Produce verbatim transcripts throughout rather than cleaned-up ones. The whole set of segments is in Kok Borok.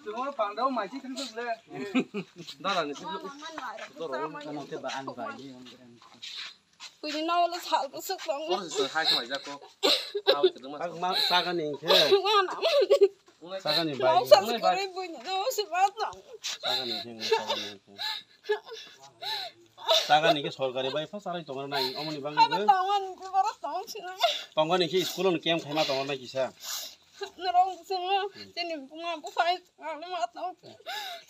Tumor pandao maisi thang thang le. Dada ni. Ano te ba an ba ni. Kuini nawlo sal kusuk tong. Oro se hai khwlai jako. Tao se duma. Sagani khe. Sagani bai. Nawsal kore buini nawse ba tong. Sagani khe, sagani khe. Sagani khe sorkari bai pha sarai tongo nai omoni bangwi. Tongani khe borok tong sina. Tongani khe school on camp khaima tongo nai kisa. Norok swngo, chini buma buphai, ano ma tong.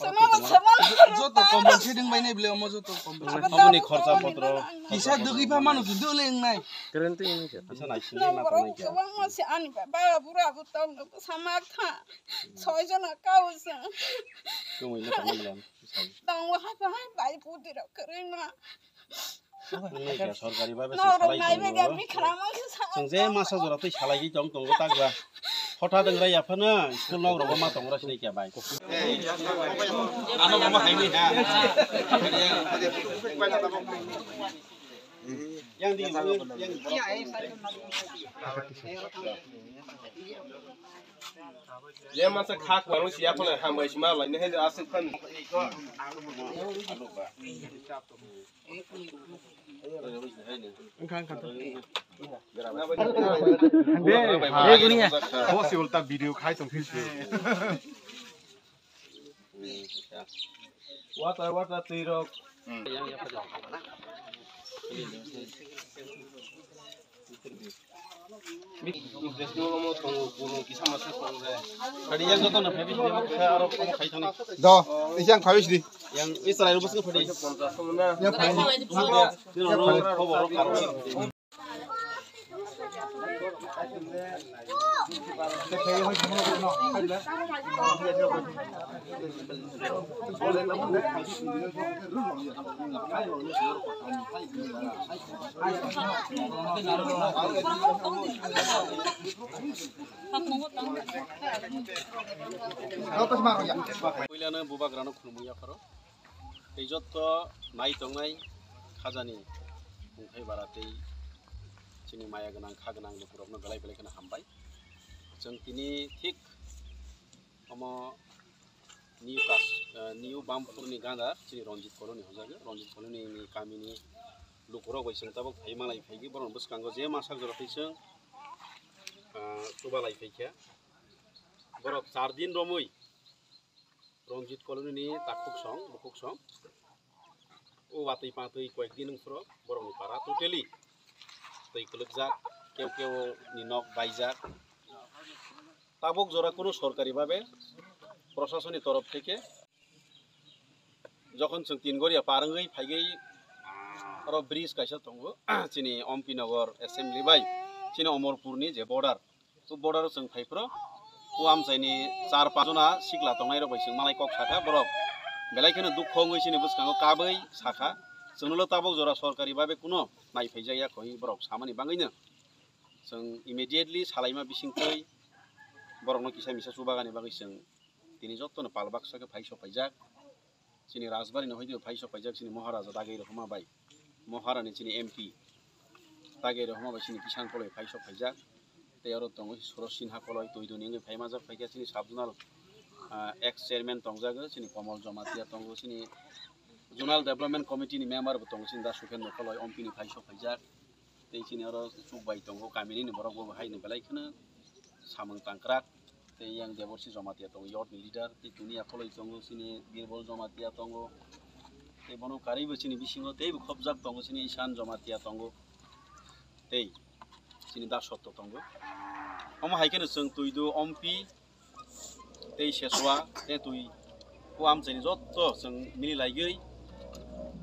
Sama, sama. Joto compensation bai nai bile, omo joto compensation. Aboni khorcha potro. Kisa dugwi pha manu kintu le wngnai. Guarantee wngnai khe. Kisa nai sini na borok tong nai khe. Kwbangma se ani ba, ba bura bo tong, sama tha. Soi jona kau se. Tumui le tong nai. Tong hai pa hai bai pudi rok kwrwi ma. Nai khe sorkari babe se salai tongo. Chwng je masa jora tei salai tong tongo takba. Hotha dengra yaphano school nok rogo ma tongra sinai kya bai. Ano mama hai ni ha. Yang di yang. Yang masa khak baru siapa lah hambai sima lah ini hendak asik kan. Wngkha, wngkha. Hande, hai. Bo se ulta video khai tong phisi. Water, water, twi rok. Do, yang phai bisi di. Yang Israel bus ke phadi. Yang phai. Yang phai. Puilano bubagrano khulumui yapharo. Tei jotto nai tongnai khajani bumthai bara tei chini maya gwnang kha gwnang lukurokno belai belai kheno hambai. Chwng tini thik omo New Kas-, eh, New Bampurni ganda chini Ranjit Colony hojago. Ranjit Colony ni kamini lukurok bai chwng tabuk phai malai phaigwi borokni bwskango je masak jora tei chwng, ah, chubalai phaikha. Borok char din romwi Ranjit Colony ni takhuk song, bukhuk song. O watwi patwi koyek din wngphuru borokni para totally twi kwlwkjak, keu keu ni nok baijak. Tabuk jora kunu sorkari babe proshasoni torof theke jokhon chwng Tingoria par wngwi phaigwi oro bridge kaisa tongo, chini Ompi Nogor assembly bai chini Omorpurni je border. O border o chwng phai phuru o amchaini char panch jona sikla tongnai rok bai chwng malai kok sakha borok belai kheno dukho wngwi chini bwskango kabwi sakha. Chwngno tabuk jora sorkari babe kuno nai phaijak ya koi borok samani bangwino chwng immediately salaima bisingtwi borokno kisa misa chubagani bagwi chwng tini jottono pal baksa khe phai sok phaijak. Chini Rajbari ni hoite phai sok paijak chini Moharaja Dagei Rohoma bai, Moharani chini M P Dagei Rohoma bai chini Kisan Koloi phai sok paijak. Tei oro tongo Surosh Sinha Koloi, Tuiduni wngwi phai majak phaikha chini sub zonal, ah, ex chairman tongjago chini Komol Jomatia tongo, chini zonal development committee ni member bo tongo chini Da Sukendra Koloi, M P ni phai sok paijak. Tei chini oro chukbai tongo, kamini ni borok bo hai ni belai kheno samung tangkrak. Tei yang Deborsi Jomatia tongo, youth ni leader, tei Tunia Koloi tongo, chini Birbol Jomatia tongo. Tei bono karwi bo chini bisingo tei bo khopjak tongo, chini Isan Jomatia tongo. Tei chini Da Sotto tongo. Omo hai kheno chwng Tuidu, Ompi, tei Seswa, tei twi o amchaini jotto chwng mili laigwi,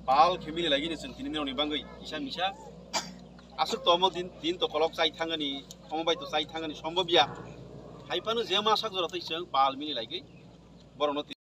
pal khe mili laigwi chwng tini nini bagwi kisa misa. Aswk to omo din, din to kolok chai thangani, omo bai to chai thangani sombob ya. Hai phano je masak jora twi chwng pal mili laigwi borokno